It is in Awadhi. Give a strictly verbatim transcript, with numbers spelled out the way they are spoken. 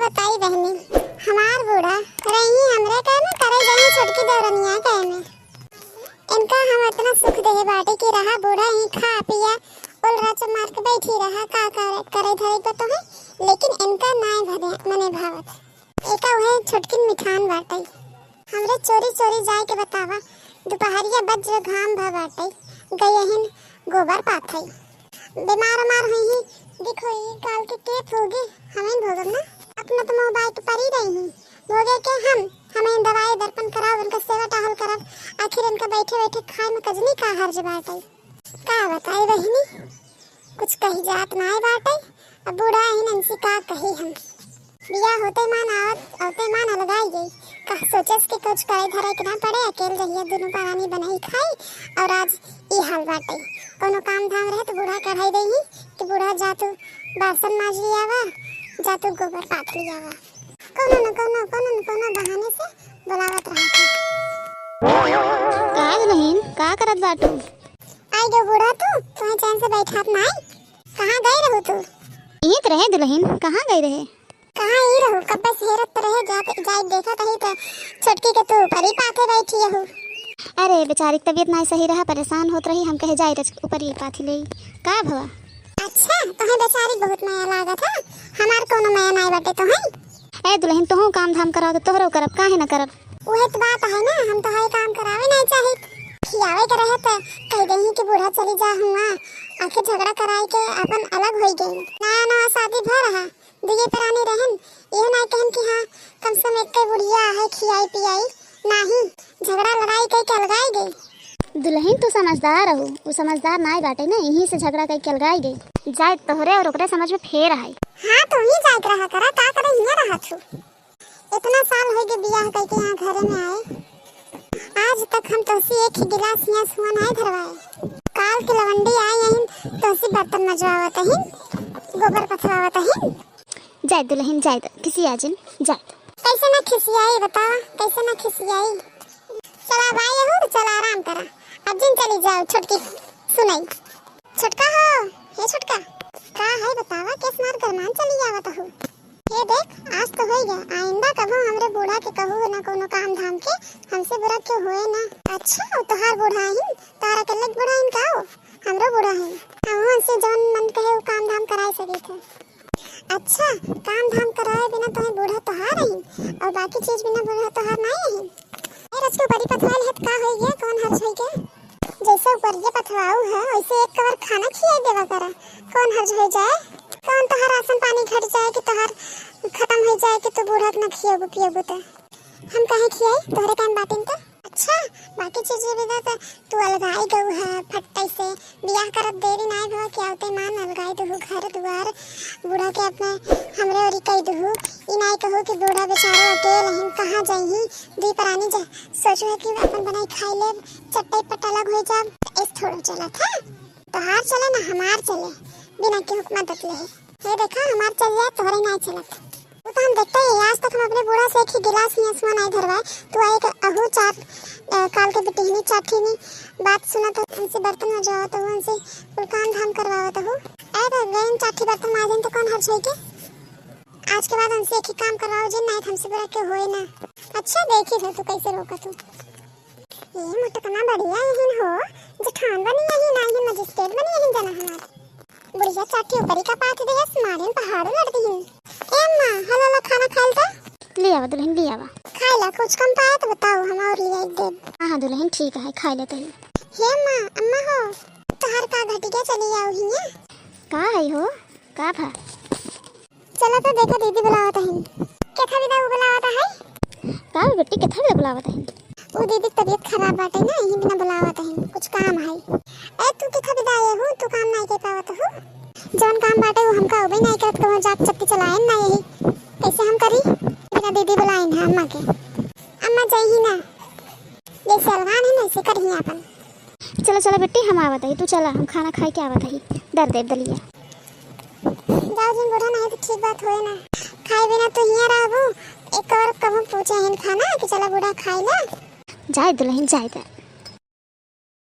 बताई बहिनी, हमार बूढ़ा रही हमरे कहे में, करे जाई छोटकी देवरनिया कहे में। इनका हम इतना सुख देहे बाटे कि रहा बूढ़ा ही खा पिया, ओलरा चमार के बैठी रहा, का करे, करे धरे के तो है, लेकिन इनका नाय भरे, मने भावत। एका उहे छोटकिन मिठान बाटै। हमरे चोरी चोरी जाए के बतावा, दुपहरिया बज्र घाम भ बाटै, गयहिन गोबर पाथै। बीमार उमार होइही, दिखोई, काल के के भोगी, हमें भोगब ना। अपना तो मुँह बाय के परी रही, भोगे के हम, हमें दवाई दर्पण कराओ, उनका सेवा टहल करब, आखिर इनका बैठे बैठे खाए में कजनी का हर्ज बाटै। का बताई बहिनी, कुछ कही जात नाय बाटै। अब बूढ़ा ही नंसी का कही हम। बियाह होते मान आवत, आवते मान अलगाई गई। का सोचस कि कुछ करे धरे के ना पड़े, अकेल रहिया दुनों परानी बनाई खाई, और आज ई हाल बाटै। कोनो काम धाम रहे तो बूढ़ा कढ़ाई देही कि बूढ़ा जा तू बासन माज लियावा, जा तू गोबर पाथ लियावा। कोनो न कोनो, कोनो न कोनो बहाने से बुलावत रहत है। का दुलहिन, का करत बाटू? आई गो बूढ़ा तू, तुहे चैन से बैठात नाई। कहाँ गई रहू तू? इहीं त रहे दुलहिन, कहाँ गई रहे? कहाँ ई रहू, कब्बे से हेरत रहे, जात, जाई देखत ही त छोटकी के तू परी पाथे बैठी रहू। अरे बेचारी के तबीयत नाई सही रहा, परेशान होत रही, हम कहे जाई रच ऊपर ही पाथी लेई। का भवा? अच्छा, तुहे बेचारी बहुत मया लागत है, हमार कोनो मया नाई बाटे तुहे। ए दुलहिन, तोहू काम धाम कराओ तो तोहरो करब, काहे ना करब? उहे तो बात है ना, हम तो है काम करावे नाई चाहित। खियावे के रहे त कह देही कि बूढ़ा चली जा हुआ, आखिर झगड़ा कराई के अपन अलग होई गई। नया नया शादी भय रहा, दुइये परानी रहन, यह नाई कहन कि हाँ, कम से कम एक बुढ़िया है, खियाई पियाई, नाही, झगड़ा लड़ाई कई के अलगाई गई। दुलहिन तू समझदार रहू, उ समझदार नाई बाटे ना, यहीं से झगड़ा कई के अलगाई गई। जाए तोहरे और ओकरे समझ में फेर है। हाँ, तू ही जाए के रहा करा, का करे हियाँ रहा तू? इतना साल हो गए बियाह कई के यहाँ घरे में आए, आज तक हम तोसी एक ही गिलास हियाँ सुअन आए धरवाए। काल के लवंडी आई अहिन, तोसी बर्तन मजवावत अहिन, गोबर पथवावत अहिन। जाए दुलहिन, जाए द, खिसिया जिन, जाए द। कैसे ना खिसियाई बतावा, कैसे ना खिसियाई? चला भाई हो तो चला आराम करा, अब जिन चली जाओ छोटकी सुनाई। छोटका हो, हे छोटका, का है बतावा, केस मार गरमान चली आवत हो? हे देख, आज तो होई गया, आइंदा कभो हमरे बूढ़ा के कहू ना कोनो काम धाम के, हमसे बुरा क्यों होए ना। अच्छा, वो तोहार बूढ़ा ही, तारा के लग बूढ़ा ही का हो? हमरो बूढ़ा ही, हम उनसे जौन मन कहे वो काम धाम कराए सके थे। अच्छा, काम धाम कराए बिना तोहे बूढ़ा तोहार रही और बाकी चीज बिना बूढ़ा तोहार नाई रही। ए रचको, बड़ी पथराइल है त का होई गया, कौन हर्ज होई गया? जैसे ऊपरिया पथराऊ है वैसे एक कवर खाना खियाई देवा करा, कौन हर्ज हो जाए? कौन तोहार राशन पानी घट जाए कि तोहार खत्म हो जाए कि तू बूढ़ा के ना खियाबू पियाबू त हम काहे खियाई, तोहरे काम बाटिन त। अच्छा, बाकी चीज बिना त तू अलगाई गऊ है फट्टे से, बियाह करत देरी नाय भवा कि आवते मान अलगाई दुहू घर दुआर, बूढ़ा के अपने हमरे ओरी कई दुहू। ई नाय कहू कि बूढ़ा बेचारा अकेल हिन, कहाँ जाइही, दुई परानी जा, सोचू है कि अपन बनाई खाई लेब, चट्टई पट अलग हो जाब। ऐस थोड़ो चलत है, तोहार चले ना हमार चले, बिना केहू के मदद लेहे। हे देखा, हमार चल जाए, तोहरे नाय चलत। वो तो हम देखते ही, आज तक हम अपने बूढ़ा से एक ही गिलास ही आंसुआ नाय धरवाए। तू आए के अहू चार, अ, काल के बिटिहनी चाठीनी बात सुनत हो, उनसे बर्तन मजवावत हो, उनसे कुल काम धाम करवावत हो। ए तो गइन चाठी बर्तन माजन तो कौन हर्ज होई के? आज के बाद उनसे एक ही काम करवाओ जिन, नाय तो हमसे बुरा क्यों होए ना। अच्छा देखी थे तू कैसे रोकत हो। ये मोटकना बढ़िया यहिन हो, जेठान बनी यहिन, ना यहिन मजिस्ट्रेट बनी यहिन जना हमार। बुढ़िया चाठी ऊपरी का पाथ देहस, मारेन पहाड़ो लड़ दिहिन। ए अम्मा, हलो लो खाना खाइल त। ले आवा दुलहिन, ले आवा। खाइला कुछ कम पाए त बताओ, हम और ले आई देब। हाँ, हाँ दुलहिन, ठीक है, खाई लेते ही। हे अम्मा, अम्मा हो, तोहार का घटिया चली आओ हियाँ। का है हो, का भा? चला तो देखा दीदी बुलावत हईन। केथा बिदा उ बुलावत है? का हो बेटी, केथा बिदा बुलावत हईन? उ दीदी के तबीयत खराब बाटे ना, यही बिना बुलावत हईन, कुछ काम है। ए तू केथा बिदा आए हो, तू काम नाई कर पावत हो? जौन काम बाटे उ हमका अबे नाई करत, कहो जात चक्की चलाएन ना यही, कैसे हम करी? बिना दीदी बुलाइन है अम्मा के, अम्मा जाइही ना, जैसे अलगान है ना, ऐसे करही अपन। चला, चला बेटी, हम आवत हई, तू चला, हम खाना खाए के आवत हई, डर दे दलिया। जाओ जिन बूढ़ा, नहीं तो ठीक बात होए ना। खाए बिना तू हियाँ रहबू, एक और कहूँ पूछे हिन खाना कि चला बूढ़ा खाए ला। जाए दुलहिन, जाए दे।